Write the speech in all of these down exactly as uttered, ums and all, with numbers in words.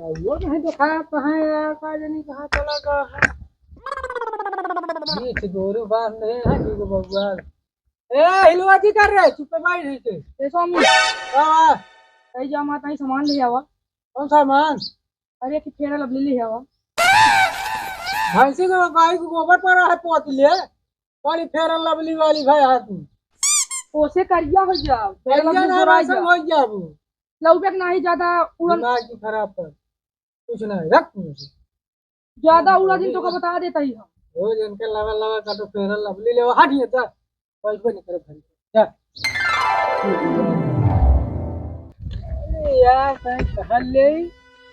वो नहीं देखा कहाँ है यार, का जानी कहाँ चला गया है। बीच गोरू बांध रहे हैं, दूगो बउआ। ए, हिलवा की कर रहे, चुप्पे बैठ रही थे। ए स्वामी, का बा? कहीं जा माता ही सामान ले आवा। कौन सामान? अरे, कि Fair and Lovely ले आवा। भैंसी को गाय को गोबर पड़ा है, पोत ले। बड़ी Fair and Lovely वाली भाई हाथ में। ओसे करिया हो जाओ, Fair and करिया Lovely ना, गोराई वैसे जाओ। हो जाबू। लौबे के नाही ज्यादा उड़न। दिमाग की खराब कर। कुछ ना, रख मुझे। ज्यादा उड़ा दिन तो का बता देता ही हम। रोज इनके लगा लगा का तो Fair and Lovely ले, हट ये जा। कोई कोई नहीं करे भाई। जा। अरे यार, कहीं कहाँ ले?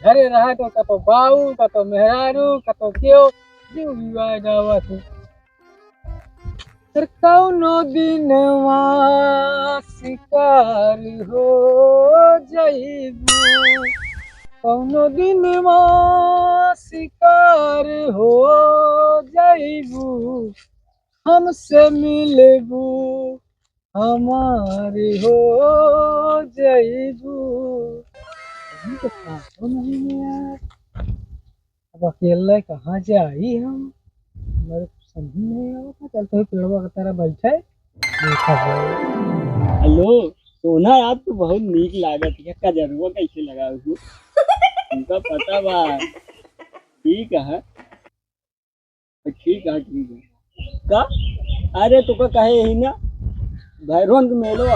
घरे रहा तो कतो बाऊ, कतो मेहरारू, कतो क्यों? क्यों भी आ जावा तू? फिर कौनो दिनवा शिकार हो जइबू, कौनो दिनवा शिकार हो जइबू, हमसे मिलबू, हमार हो जइबू। अभी तो सासो नहीं है यार। अब अकेले कहाँ जाई हम? मेरे को समझ में नहीं आवत। चल, तो पेड़वा के तरह बैठे, देखा जाए। हेलो सोना, आज तो बहुत नीक लागत है। कजरवा कैसे लगा हूँ? तुमका पता बा? ठीक है, ठीक है, ठीक है। का? अरे, तो का कहे यही ना, भैरवन के मेलवा।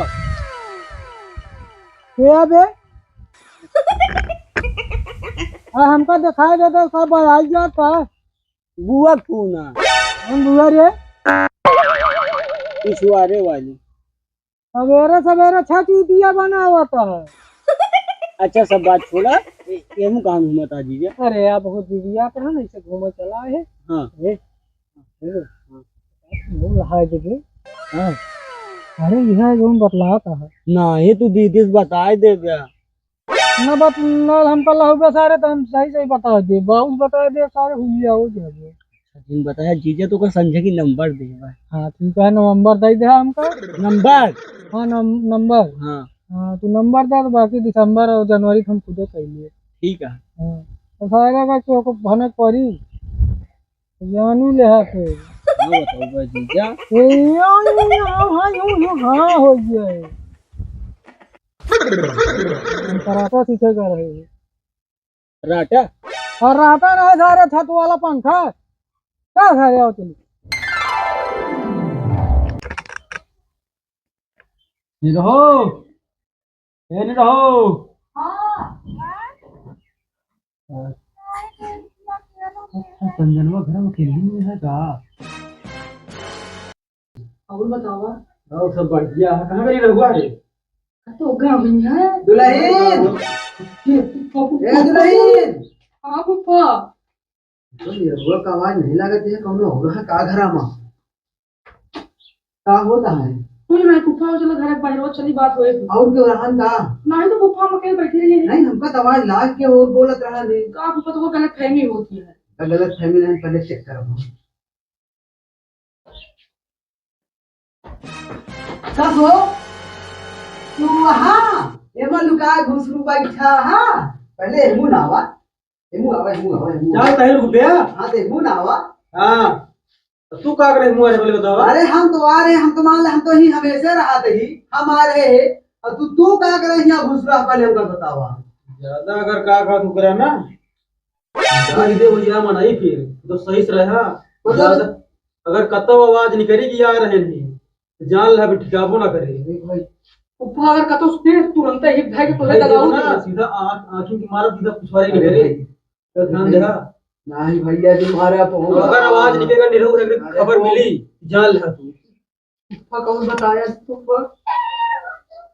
के बे? आ, हमका दिखाई देता, सब बजाई जाता। बुआ तू ना। हम बुआ रे। पिछुआरे वाली। सवेरे सवेरे छठ दिया बनावत है। अच्छा, सब बात छोड़ा, ए-, एहू कहाँ घूमत आ जीजा? अरे यार, बहुत दीदिया के है ना, इसे घूमे चला है। हाँ। ए, ए, हाँ। वो रहा है दीदी। हाँ। अरे, यह जो बतलाता है। ना, ये तू दीदी से बताए दे गया। ना बत-, ना हम कल होगा सारे, तो हम सही सही बता दे, बाबू बता दे सारे, हुलिया हो जाए। दिन बताया जीजा, तो का संजय की नंबर दे बा। हाँ, ठीक है, नवंबर दे दे हमका। नंबर? हाँ, नम-, नंबर। हाँ। हाँ, तू नंबर दे, तो बाकी दिसंबर और जनवरी के हम खुदे कर लिए। ठीक है। हाँ, तो सारे का क्यों को भनक पड़ी? जानू ले हाथ है। हाँ, बताओ बा जीजा। ए, यो, यो, यो, हाँ, हाँ, यो, यो, हाँ, हो गया है। हम कराटा सीखे जा रहे हैं। राटा? और राटा नहीं सारे, छत वाला पंखा। का सारे, आओ चलिए। निरहो, ए निरहो। हाँ। अच्छा, संजनवा घर में अकेली में है का? और बतावा। और सब बढ़िया है। कहाँ गई रहुआ रे? तो गाँव में है। दुल्हन! ए, ए, दुल्हन! हाँ, फूफा। तो निरहुआ का आवाज नहीं लागत है, कौनो और है का घरा में? का होता है? कुछ नहीं, फूफा, चलो घर के बाहर, चली बात होए। और क्यों रहन का? नहीं तो फूफा, हम अकेले बैठे रहे हैं। नहीं, हमका तो आवाज लाग के और बोलत रहा नहीं। का फूफा, तो गलत फहमी होती है। गलत फहमी नहीं, पहले चेक करो। का हो? तू वहाँ एमा लुका घुसरू बैठा, हाँ? पहले एमू ना आवा, एमू आवा, एमू आवा, एमू आवा। चल, तहीं रुक बे। हाँ, तो एमू ना आवा। हाँ, तो तू का करे मुँह पहले बतावा? अरे हम तो आ रहे, हम तो मान ले, हम तो ही हमेशा रहते ही, हम आ रहे हैं। और तू, तू का करे यहाँ घुसरा, पहले हमका बतावा। ज्यादा अगर का का तू करा ना, गाली दे हो जा मनाई फिर, तो सही से रहा। मतलब ज्यादा अगर कतौ आवाज निकली कि आ रहे नहीं, तो जान ले अभी ठिकाबो ना करे। देख भाई, ऊपर अगर कतौ से तुरंत ही भाई के तोहे भाई दगाऊ देखो ना, दे। सीधा आँख, आँखी की मारा सीधा पिछवाड़े के अरे घरे। भाई। तो ध्यान दे। नहीं भैया, तुम्हारा बहुत तो अगर आवाज निकलेगा, निरहू अगर अरे खबर तो मिली, जान ले तू। फूफा कौन बताया तुमको?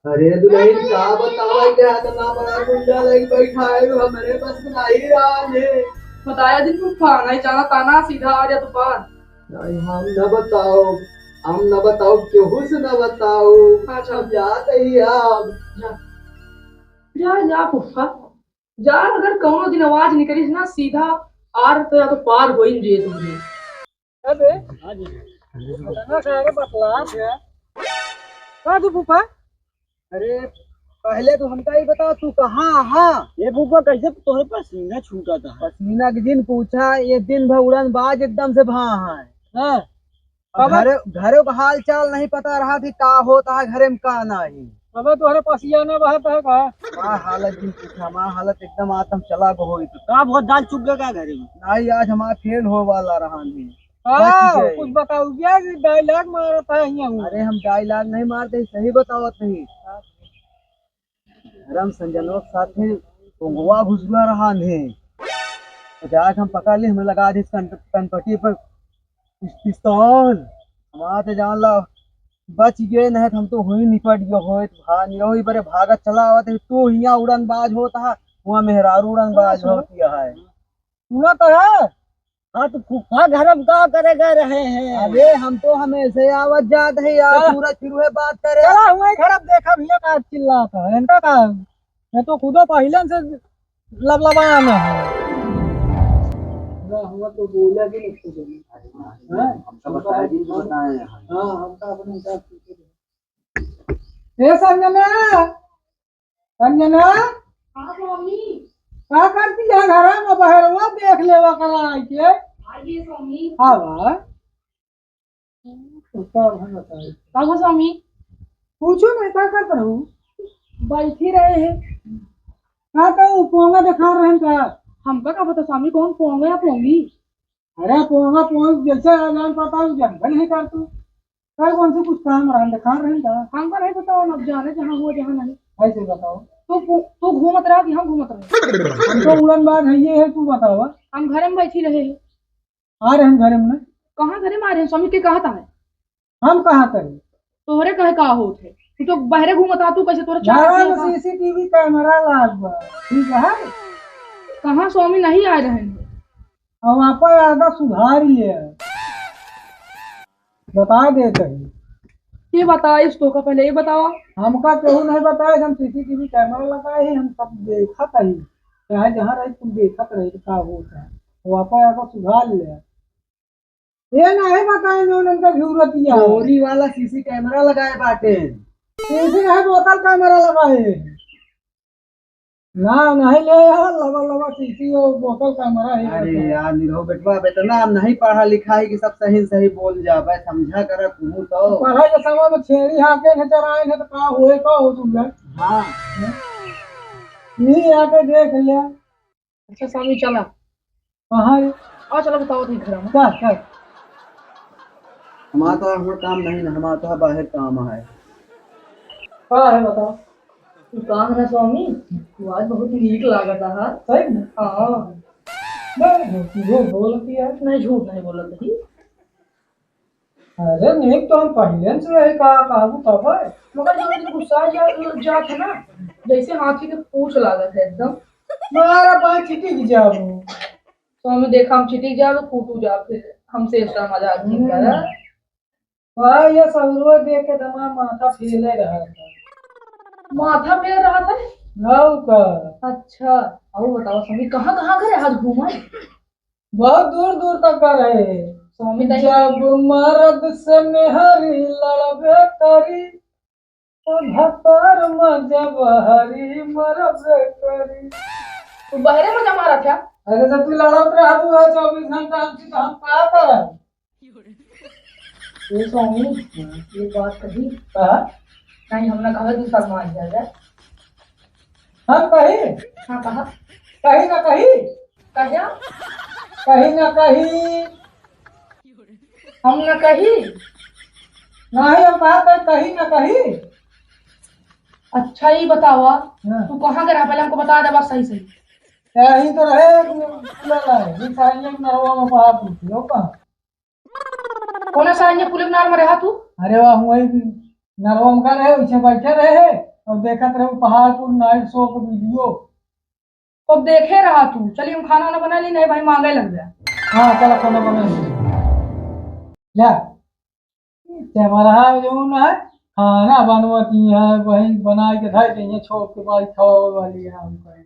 अरे दुल्हन, का बतावा, क्या इतना बड़ा गुंडा लग बैठा है, वो हमारे बस में नहीं रहा है। बताया जी फूफा, नहीं जाना ताना, सीधा आ गया तूफान। नहीं, हम न बताओ, हम न बताओ, केहू से न बताओ। अच्छा। हम जात ही अब। जा, जा, जा फूफा, जा, अगर कौनो दिन आवाज निकलिस ना, सीधा आर तो या तो पार होइन जे तुमने। अबे, हाँ जी। इतना सारे बतलात है। का तू फूफा? अरे, पहले तो हमका ही बता, तू कहाँ हा? ये फूफा, कैसे तोहरे पसीना छूटत है? पसीना के जिन पूछा, ये दिन भर उड़न बाज एकदम से भा है। हाँ। अब कब? घरे, घरे का हाल चाल नहीं पता रहा कि का होता है घरे में, का नहीं। अबे तोहरे पसिया ना बहत है का? माँ हालत जिन पूछा, माँ हालत एकदम आतम चला गो होई तो। का बहुत दाल चुक गया का घरे में? नहीं, आज हमारा फेल हो वाला रहा नहीं। हाँ, बच गए। कुछ बताओ क्या कि डायलॉग मारत है यहाँ हूँ। अरे हम डायलॉग नहीं मारते, सही बतावत नहीं। धर्म संजनवा के साथे पोंगवा घुसुआ रहा ने। तो जाके हम पकड़ ली, हमें लगा दी कन-, कनपटी पर पिस-, पिस्तौल। हमारा तो जान ला बच गए, नहीं तो हम तो हुई निपट गए होए। तो भाग निकलो, ई बरे भागत चला आवत है, तू हियाँ उड़नबाज होता है, वहाँ मेहरारू उड़नबाज होती है। सुना तो है। हाँ, तो फूफा घर में का करे गए रहे हैं? अरे, हम तो हमेशा आवत जात है यार, चला। सूरज फिर हुए बात करे। चला, हुए घर अब देखा भैया का चिल्लात है, इनका का? मैं तो खुदो पहले से लबलबान है। पूरा हुआ तो बोला भी नहीं खुद में। हाँ? हम तो बताए जी, बताए हैं। हाँ, हम तो अपने हिसाब से। ए संजना, संजना, हाँ, स्वामी। का करती है घर में? बहरवा देख लेवा करा आके। आइए, स्वामी। हाँ, बा। तो का है बताई? का हो, स्वामी? पूछो नहीं, का करत रहू? बैठी रहे हैं। का कहू, पोंगा देखा रहे हैं का? हमका का पता, स्वामी, कौन पोंगा या पोंगी? अरे, पोंगा, पोंग जैसे जान पता हो, जानबे नहीं कर तू। कल कौन से कुछ काम रहा, दिखा रहे हैं का? हमका नहीं पता, अब जाने जहाँ हुआ, जहाँ नहीं। ऐसे बताओ। तू पू-, तू घूमत रहा कि हम घूमत रहे? हम तो उड़नबाज है, ये है, तू बतावा। हम घरे में बैठी रहे हैं। आ रहे हैं घरे में ना। कहाँ घरे में आ रहे हैं? स्वामी के कहत है? हम कहाँ करे? तोहरे कहे का होत है? तू तो बहरे घूमत रहा, तू कैसे तोरे चार घरे में चीज है? सीसीटीवी कैमरा लाग बा, ठीक है? कहाँ स्वामी नहीं आ रहे हैं? अब आपा आदत सुधार ले। बता देत हई। के बताइस तोका, पहले ये बतावा। हमका केहू नहीं बताइस, हम सीसीटीवी कैमरा लगाए ही, हम सब देखत हई। चाहे जहाँ रही तुम देखत रही तो का होत है। वो आपा आदत सुधार ले। ये नहीं बताए जौन उनका जरूरत ही है। चोरी वाला सीसी कैमरा लगाए बाटे। सीसी नहीं, बोतल कैमरा लगाए। ना, नहीं ले यार, लवा, लवा, सीसी और बोतल का मरा है। अरे यार, निरहो बेटवा, अब इतना हम नहीं पढ़ा लिखा है कि सब सही सही बोल जाबे, समझा करा तू तो। पढ़ाई के समय में छेड़ी हाके न चराए न तो का होए, का हो तुम लोग? हाँ। नहीं आके देख लिया। अच्छा स्वामी, चला। कहाँ है? आ, चलो बताओ तुम घर में। चल, चल। हमारा तो, हमारा काम नहीं ना, हमारा तो बाहर काम है। का है बताओ? तू का है ना स्वामी, तू आज बहुत नीक लागत है। सही में? हाँ। नहीं, झूठ, झूठ बोलती है। नहीं, झूठ नहीं बोलत थी। अरे नीक तो हम पहले से रहे, का कहबू तब है। मगर जो दिन गुस्सा जा, जात है ना, जैसे हाथी के पूछ लागत है एकदम। मारा बाँह छिटिक जाबू। स्वामी देखा हम छिटिक जाब, फूटू जाब, फिर हमसे extra मजाक नहीं हम्म। करा। भाई, ये सगरो देख के दिमाग माथा फेले रहा था। माथा फेल रहा था? गाँव का। अच्छा, और बताओ स्वामी, कहाँ कहाँ गए आज घूमा? बहुत दूर दूर तक का रहे। स्वामी तनी जब मर्द से मेहरी लड़बे करी, तो भतार में जब हरी मरबे करी। तू बहरे मजा मारा क्या? अरे जब तू लड़त रहबू है चौबीस घंटा हमसे, तो हम का करब? ये स्वामी, ये बात कही। हाँ? नहीं, हम ना कहा दूसरा मान जाए। हम कही? हाँ, कहा। कही ना कही? कहा? कही ना कही? हम ना कही? नहीं, हम कहा था, कही ना कही? अच्छा, ये बतावा, हाँ। तू कहाँ के रहा? पहले हमको बता दे बात सही सही। यही तो रहे, ये साइलेंट नरवा में पहाड़ टूटी हो कहाँ? कौन साइलेंट पुलिस नार में रहा तू? अरे वाह, वही नरवा में का रहे, उसे बैठे रहे और देखत रहे पहाड़पुर नाइट शो के वीडियो। तो देखे रहा तू। चलिए हम खाना वाना बना ली, नहीं भाई मांगे लग गया। हाँ, चलो खाना बना ली। ले, कैमरा जो ना है, खाना बनवती है, वही बना के धर के ये छोड़ के भाई खावे वाली है हम कहीं।